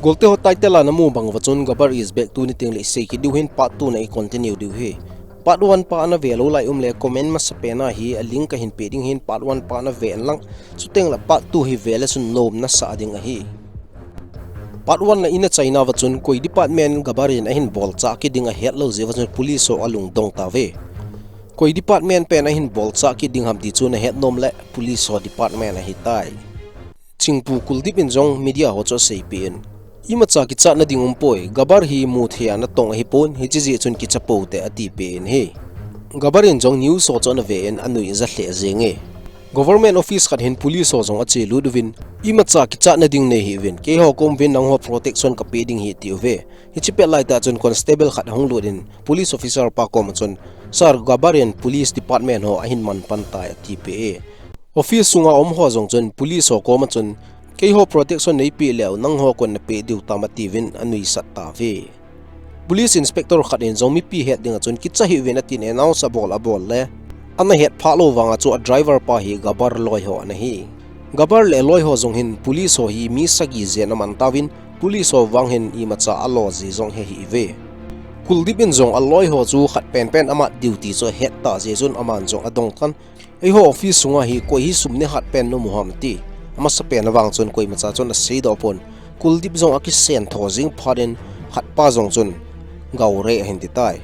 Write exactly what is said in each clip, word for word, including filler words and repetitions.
Golte ho title a namu bang uva chun Gabbar is back tuni teng le isei kit diu hin part two na i continue diu hi. Part one pa ana ve lou lai um le comment masapen a hi a link kahin pe ding hin part one pa ana ve in lang. Chuteng le part two hi ve le chun nom nasah ding ahi. Part one na ina chaina uva chun koi department Gabbar in ahin bolchah kit ding ahet lou jeh uva chun police ho alungdong tauve. Koi department pen ahin bolchah kit ding ham ti chu nahet nom le police ho department ahitai. Chingpu Kuldeep in jong media ho chu aseipeh in, imacha kichatna ding umpoi, Gabbar hi muthei a natong ahipon, hiche jeh chun kicha pou te atipeh in ahi. Gabbar in jong news ho chu ana ve in anui aja lheh jenge. Government office khat hin police ho jong achelut uvin, imacha kichatna ding nei hih uvin, keiho kom uvin nangho protection kapeh ding ahi atiuve. Hiche pet laitah chun constable khat ahung lut in, police officer pa koma chun, Sir, Gabbar in police department ho ahin manpan tai atipeh e. Office sunga um ho jong chun police ho koma chun, keiho protection neipeh leu nangho kon napeh diu tam atiuvin anuisat tauve. Police inspector khat in jong mipi het dinga chun kicha hih uvin atin announce abol abol le, ana hetphah lou vanga chu a driver pa hi Gabbar loi ho ana hi. Gabbar le aloi ho jong hin police ho hi mi sagi jen aman tauvin, police ho vang hin imacha alo ji jong hehih uve. Kuldeep in jong aloi ho chu khat penpen amat diu ti chu ahet tah jeh chun aman jong adong tan, eiho office sunga hi koi hi sum nehat pen namu ham ati. Amasapen avang chun koimacha chun aseidoh pon. Kuldeep jong akisentho jing phat in khatpa jong chun Gaure ahin titai.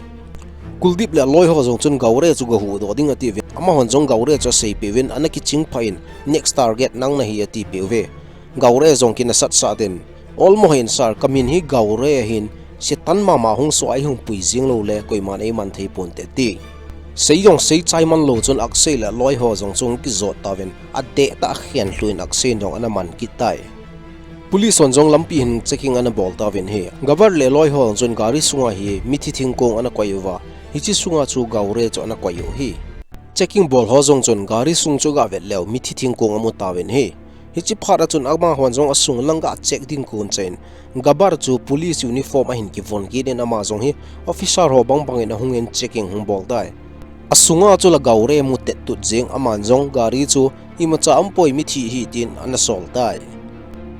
Kuldeep le aloi ho jong chun Gaure chu gahuhdoh ding atiuvin, amahon jong Gaure chu aseipeh uvin ana kichingphah in, next target nang nahi atipeh uve. Gaure jong kinasatsah in, olmo hih in sir, kamin hi Gaure ahin, Setan mama hung soh a eihung pui jing lou le koiman eiman thei ponte ati. Sei jong seichai man lou chun Akshay le aloi ho jong chu ahung kijot tauvin, adehtah a akhenlhu in Akshay in jong ana man kit tai. Police hon jong lampi hin checking ana bol tauvin ahi. Gabbar le aloi ho jong chun gari sunga hi mithi thingkong ana koi uva, hiche sunga chu Gaure chu ana koi u ahi. Checking bol ho jong chun gari sung chu agavet leu mithi thingkong amu tauvin ahi. Hiche phat a chun amahon jong asung lang ga check ding kon chan, Gabbar chu police uniform ahin kivon kit in ama jong hi officer ho bangbang in ahung in checking ahung bol tai. Asunga chu la Gaure amu tettut jeng, aman jong gari chu imacha aumpoi, mithi ahi tin ana sol tai.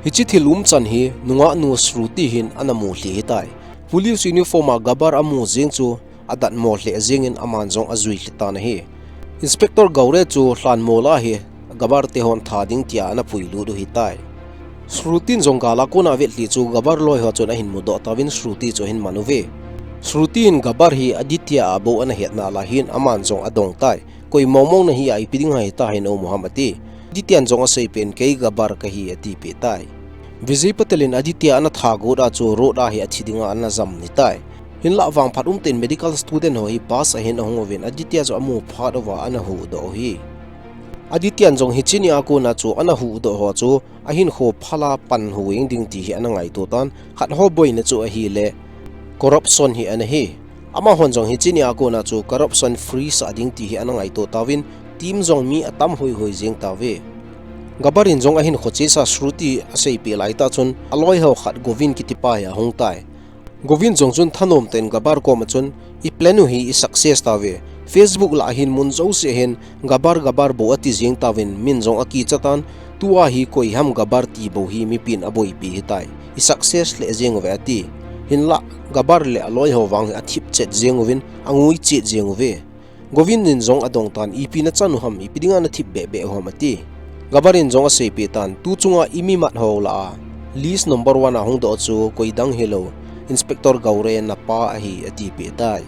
Hiche thil umchan hi nungahnu Shruti hin ana mu lheh ahitai. Police uniform a Gabbar amu jeng chu adatmo lheh jengin aman jong ajui lheh tan ahi. Inspector Gaure chu lhanmol a hi Gabbar te hon tha ding tia ana puilut u ahitai. Shruti in jong gal a kona avet lheh chu Gabbar loi ho chun ahin mudoh tauvin Shruti chu ahin man uve. Shruti in Gabbar hi Aditya a bou ana het nalai hin aman jong adong tai. Koi mongmong nahi a ipi ding ham, hita hin aum u ham ati. Aditya in jong aseipeh in kei Gabbar kahi atipeh tai. Vijay Patel in Aditya ana tha got a chu road a hi athi dinga ana jam ahitai. Hinlah vangphat umtah in medical student ho hi bus a hin ahung uvin Aditya chu amu phat uva ana huhdoh u ahi. Aditya in jong hiche ni a kona chu ana huhdoh ho chu ahinkho phal a pan huhhing ding ti hi ana ngaito tan, khat ho boina chu ahile corruption hi ana hi. Amahon jong hiche ni a kona chu corruption free sah ding ti hi ana ngaito tauvin, team jong mi atam hoihoi jeng tauve. Gabbar in jong ahinkho chesa Shruti aseipeh laitah chun aloi ho khat Govind kitipa hi ahung tai. Govind jong chun thanom tah in Gabbar koma chun, i plan u hi i success tauve. Facebook lah a hin mun jouse a hin Gabbar, Gabbar bou ati jeng tauvin, min jong akicha tan, tua hi koi ham Gabbar ti bou hi mipin aboipi ahitai. I success lheh jeng uve ati. Hinlah Gabbar le aloi ho vang hi athip chet jeng uvin, angui chet jeng uve. Govind in jong adong tan, ipi nachan u ham, ipi dinga nathip behbeh u ham ati. Gabbar in jong aseipeh tan, tu chunga i mi mat ho lah a list number one a hung doh chu koi dang hilou, Inspector Gaure napa ahi atipeh tai.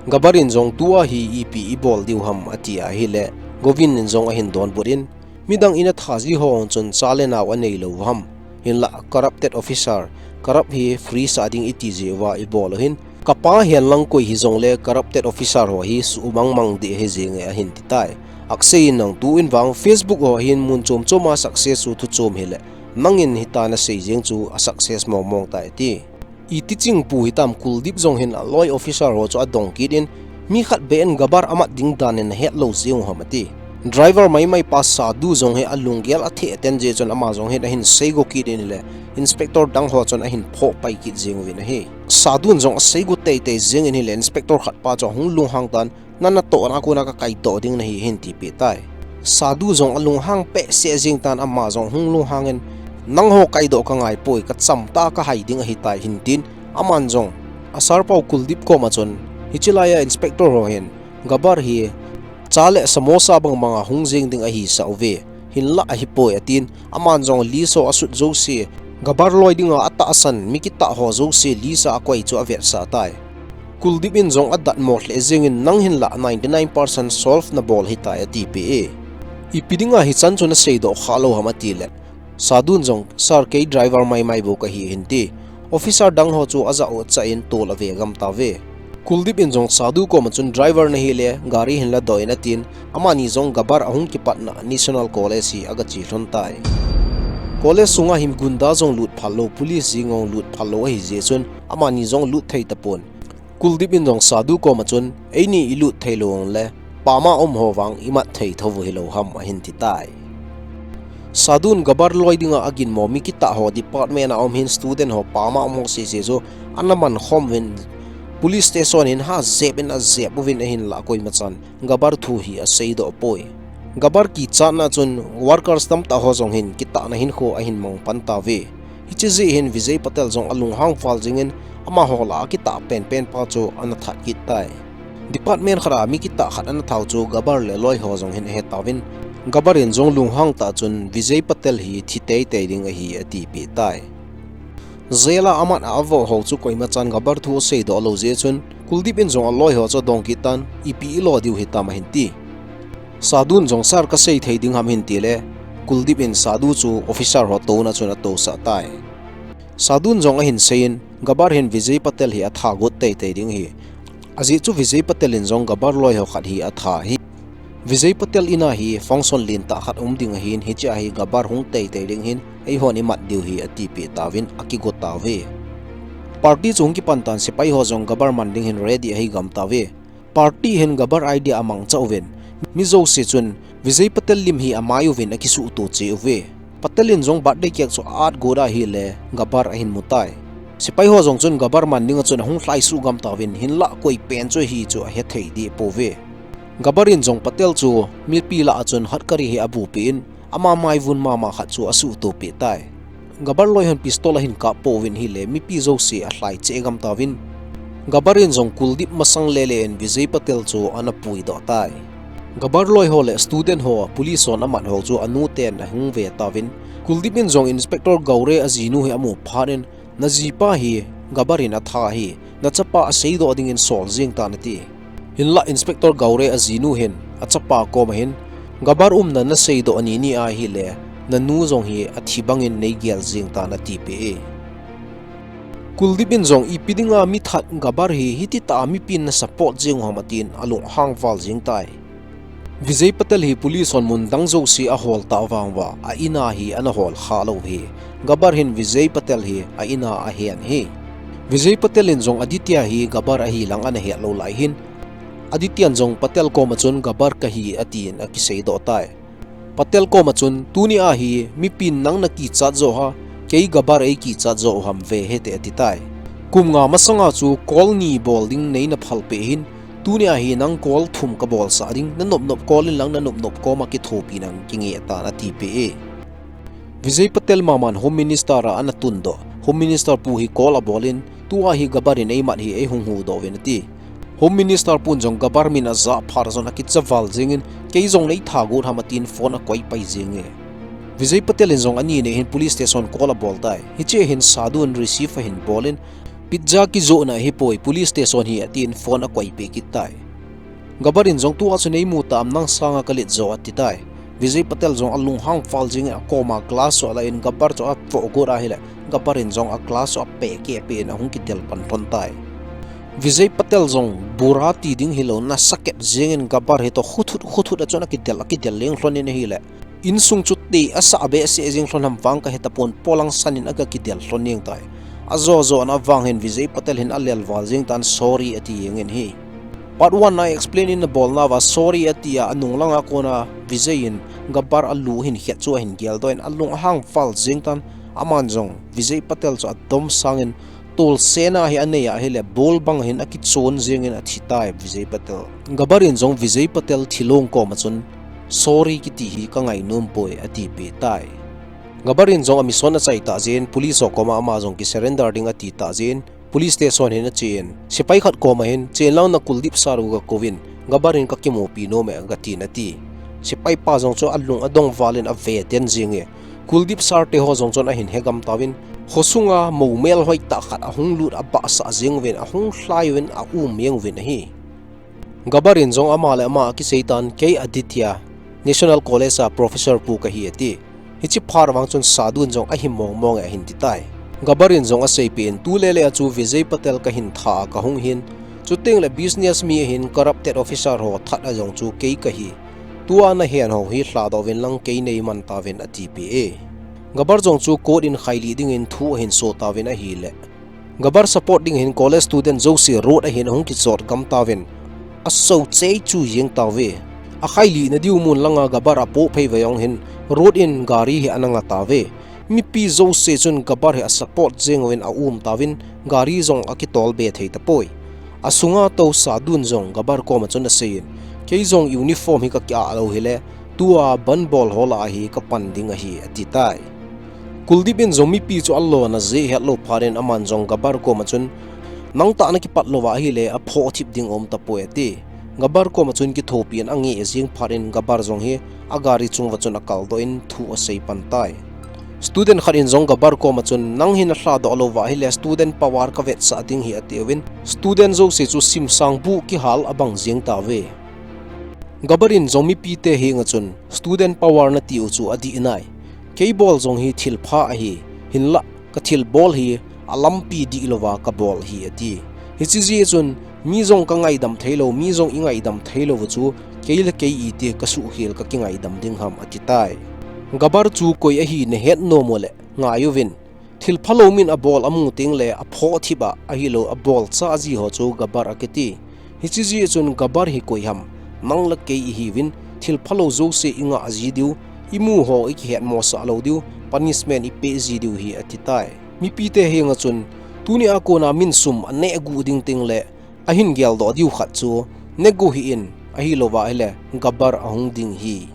Gabbar in jong tua hi ipi ibol diu ham ati ahile, Govind in jong ahin donbut in, midang in atha ji ho chun cha le nao anei lou u ham. Hinlah corrupted officer, corrupt hi free sah ding iti jeh uva ibol u hin, kapa hen lang koi hijongle corrupted officer ho hi suhmang mang ding ahi jenge ahin titai. Akshay in nang tu in vang Facebook ho hin mun chom chom a success u thu chom hile, nangin hita nasei jeng chu a success mong mong tai ati. Iti chingpu hitam Kuldeep jong hin aloi officer ho chu adong kit in, mi khat beh in Gabbar amat ding dan in ahet lou jeng u ham ati. Driver maimai pa Sadhu jong hi alunggel atheh ten jeh chun ama jong hin ahin seigo kit in ahile, Inspector dang ho chun ahin phoh pai kit jeng uvin ahi. Sadhu in jong aseigo teitei jeng in ahile, Inspector khat pa chu ahung lunghang tan, nang natohna a kona kakaitoh ding nahi ahin tipeh tai. Sadhu jong alunghang behseh jeng tan ama jong ahung lunghang in, Nangho kaidoh ka ngaipoi, ka chamtah a ka hai ding ahitai, hin tin, aman jong a sir pau Kuldeep koma chun, hiche laiya inspector ho hin Gabbar hi cha le samosa bang banga hung jeng ding ahisah uve, hinlah ahipoi, atin, aman jong list ho asut jouse, Gabbar loi dinga atahsan mi kitah ho jouse list a akoi chu avetsah tai. Kuldeep in jong adatmo lheh jengin, nang hinlah ninety nine percent solve nabol ahitai, atipeh e. Ipi dinga hichan chu naseidoh khalou ham, atile, Sadhun jong, sir, kei driver maimai bou kahi, hin ti. Officer dang ho chu ajah u chah in tol ave gam tauve. Kuldeep in jong Sadhu koma chun, driver nahile gari hin ladoh in, atin, amani jong Gabbar ahung kipatna National College hi agache lhon tai. College sunga hin gunda jong lut phal lou, police jeng jong lut phal lou ahi jeh chun, amani jong lut thei tapon. Kuldeep in jong Sadhu koma chun, eini ilut thei lou jongle, pama um ho vang imat thei thou hilou ham, ahin ti tai. Sadhun Gabbar loi dinga aginmo mi kitah ho department a um hin student ho pama um ho sese chu ana man khom uvin, police station hin ha jep in ajep uvin, ahinlah koimachan Gabbar thu hi aseidoh poi. Gabbar kichatna chun workers tamtah ho jong hin kitahna hinkho ahin mang pan tauve. Hiche jeh hin Vijay Patel jong alunghang val jengin, amaho lah a kitah penpen pa chu ana that kit tai. Department khat a mi kitah khat ana thau chu Gabbar le loi ho jong hin ahe tauvin, Gabbar in jong lunghang tah chun Vijay Patel hi thi teitei ding ahi, atipeh tai. Jail a amat a avoh ho chu koimachan Gabbar thu aseidoh lou jeh chun, Kuldeep in jong aloi ho chu adong kit tan, ipi ilo diu hitam, ahin ti. Sadhun jong, sir, kasei thei ding ham, hin tile, Kuldeep in Sadhu chu officer ho touna chun atousah tai. Sadhun jong ahin seiyin, Gabbar hin Vijay Patel hi atha got teitei ding ahi. Ajeh chu Vijay Patel in jong Gabbar loi ho khat hi atha ahi. Vijay Patel in a hi function lentah khat um ding ahin, hiche a hi Gabbar hung teitei ding ahin, eihon imat diu ahi, atipeh tauvin akigo tauve. Party chu hung kipan tan, sepai ho jong Gabbar man ding hin ready ahi gam tauve. Party hin Gabbar idea amangcha uvin, mi jouse chun Vijay Patel lim hi amai uvin akisuhto cheh uve. Patel in jong birthday cake chu a-at got ahile Gabbar ahin mu tai. Sepai ho jong chun Gabbar man dinga chun ahung lhaisuh gam tauvin, hinlah koi pen chu ahi chu ahethei deh pouve. Gabbar in jong Patel chu mipi lah a chun hatkari hi abupeh in, ama maivun mama khat chu asuhto peh tai. Gabbar loi hon pistol ahin kap pouvin ahile, mipi jouse alhai cheh gam tauvin, Gabbar in jong Kuldeep masang lele in Vijay Patel chu ana puidoh tai. Gabbar loi ho le student ho, police hon amat ho chu anu ten ahung ve tauvin, Kuldeep in jong Inspector Gaure ajinu hi amu phat in, najipa hi Gabbar in atha ahi, nachapa aseidoh dingin sol jeng tan, ati. Hinlah Inspector Gaure ajinu hin achapa koma hin, Gabbar umna naseidoh ani ni ahile, nanu jong hi athi bangin neigel jeng tan, atipeh e. Kuldeep in jong, ipi dinga mi that Gabbar hi hititah a mipin nasupport jeng u ham, atin alunghang val jeng tai. Vijay Patel hi police hon mun dang jouse ahol tah vang uva, a in a hi ana hol kha lou ahi. Gabbar hin Vijay Patel hi a in a ahen ahi. Vijay Patel in jong Aditya hi Gabbar ahi lang ana het lou lai hin, Aditya in jong Patel koma chun Gabbar kahi atin akiseidoh tai. Patel koma chun, tuni a hi mipin nang nakichat joh ham, kei Gabbar eikichat joh u ham, ve hite, ati tai. Kum nga masanga chu call ni bol ding neina phalpeh hin, tuni a hi nang call thum kabolsah ding, nanop nop call in lang, nanop nop koma kithopina kinge tan, atipeh e. Vijay Patel maman Home Minister a ana tundoh Home Minister pu hi call abol in, tua hi Gabbar in eimat hi eihung huhdoh uvin, ati. Home Minister pun jong Gabbar min ajah phat chun akicha val jengin, kei jong neitha got ham, atin phone akoi pai jenge. Vijay Patel in jong ani nei hin police station call abol tai. Hiche hin Sadhu in receive ahin bol in, pizza kijohna ahipoi, police station hi, atin phone akoi peh kit tai. Gabbar in jong, tua chu neimu tam, nang sanga kalet jo, ati tai. Vijay Patel jong alunghang val jengin akoma glass chu alah in Gabbar chu avoh got ahile, Gabbar in jong a glass chu apeh keh peh in ahung kidel pan lhon tai. Vijay Patel jong bura ti ding hilou, nasa kep jengin Gabbar hitoh khuthut khuthut a chun akidel, akidel leng lhon in ahile, insung chu ti asah behseh jeng lhon ham vang kahe tapon, polang san in aga kidel lhon jeng tai. Ajo jo na vang hin Vijay Patel hin alel val jeng tan, sorry, ati jengin ahi. Part one a explain in abolna uva sorry ati a, anung langa kona Vijay in Gabbar alu hin khet chu ahin geldoh in alunghang val jeng tan, aman jong Vijay Patel chu adom sangin tolsena hi anei ahile bol bang hin akichon jengin athi tai Vijay Patel. Gabbar in jong Vijay Patel thilong koma chun sorry kiti hi kangai nom poi atipeh tai. Gabar in jong a mission a chai tah jeh in, police ho koma ama jong ki surrender ding ati tah jeh in, police station hin a chen, sepai khat koma hin, "Chen lang na Kuldeep sir u ga kouvin, Gabar in ka kimupi nom e," ga tin ati. Sepai pa jong chu a lung a dong val in a ve den jing e. Kuldeep sir te ho jong chun a hin he gam tauvin, khosunga mou mel hoi tah khat a hung lut a bahsah jing uvin, a hung lhai uvin, a um jeng uvin ahi. Gabar in jong ama le ama a kisei tan, "Kei Aditya, National College a professor pu ka hi," ati. "Hichi phat vang chun Sadhu in jong a him mong mong e," a hin ti tai. Gabar in jong a seipeh in, "Tu le le a chu Vijay Patel ka hin tha a ka hung hin, chuteng le business mi a hin corrupted officer ho that a jong chu kei ka hi. Tua na hen ho hi lhadoh uvin lang kei nei man tauvin," a tipeh e. Gabar jong chu court in khailih ding in thu a hin so tauvin ahile, Gabar support ding hin college student jouse road a hin a hung kichot gam tauvin, a so chei chu jeng tauve. A khailih na diu mun langa Gabar a poh phei ve jong hin road in gari hi a na nga tauve. Mipi jouse chun Gabar hi a support jeng uvin a um tauvin, gari jong a kitol be thei tapoi. A sunga tou Sadhu in jong Gabar koma chun a sei in, "Kei jong uniform hi ka ki ah lou hile, tua ban bol ho lah a hi ka pan ding ahi," a ti tai. Kuldeep in jong mipi chu a lona jeh het lou phat in aman jong Gabar koma chun, "Nang tah na kipat lou va ahile a phoh thip ding um tapoi," a ti. Gabar koma chun kithopi in a ngeh jing phat in Gabar jong hi a gari chung va chun a kal doh in thu a sei pan tai. Student khat in jong Gabar koma chun, "Nang hin na lhadoh lou va ahile student power ka vetsah ding hi," a ti uvin, student jouse chu simsang bu kihal a bang jing tauve. Gabar in jong mipi te henga chun, "Student power na ti u chu a dih nai. Kei bol jong hi thil pha ahi, hinlah ka thil bol hi a lampi dih lou va ka bol hi," a ti. "Hichi jeh chun mi jong ka ngaidam thei lou, mi jong i ngaidam thei lou va chu, kei le kei iti ka suhkhel ka kingaidam ding ham," a ti tai. Gabar chu koi ahi na het nom u le ngai uvin, thil phalou min a bol a mu teng le a phoh thip a, ahilou a bol cha a ji ho chu Gabar a kiti. Hichi jeh chun Gabar hi koi ham, nang le kei i hiuvin, thil phalou jouse i ngah ji diu, i mu ho i kihet mosah lou diu, punishment i pe ji diu hi a ti tai. Mipi te henga chun, "Tuni a kona min sum a neh gu ding teng le, a hin geldoh diu khat chu, ne gu hih in, ahilou va ahile, Gabar a hung ding hi."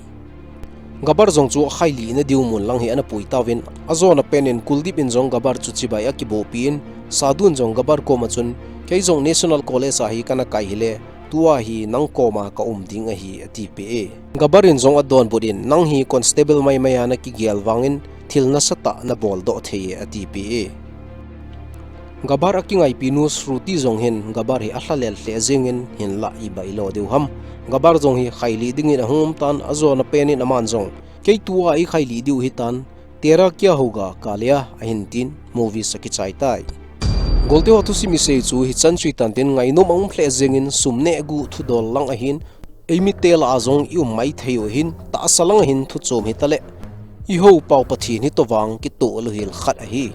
Gabar jong chu a khailih na diu mun lang hi a na pui tauvin, a jona pen in Kuldeep in jong Gabar chu chibai a kibopi in, Sadhu in jong Gabar koma chun, "Kei jong National College a hi ka na kai hile, tua hi nang koma ka um ding ahi," a tipeh e. Gabar in jong a donbut in, "Nang hi constable maimai a na kigel vangin, thil nasatah na bol doh thei e," a tipeh e. Gabar a kingaipi nu Shruti jong hin Gabar hi a lhalel lheh jingin, hinlah i bailo diu ham. Gabar jong hi khailih dingin a hung um tan, a jona pen in aman jong, "Kei tua i khailih diu hi tan, Tera Kya Hoga Kalia," a hin tin, movies a kichai tai. Golte ho thusim i sei chu hichan chu hi tan tin, ngainom a um lheh jingin, sum neh gu thudol lang ahin, eimi te lah a jong i um mai thei u ahin, tahsa lang ahin thu chom hi ta le, i hou pau Pathen hi tovang kitoh lou hel khat ahi.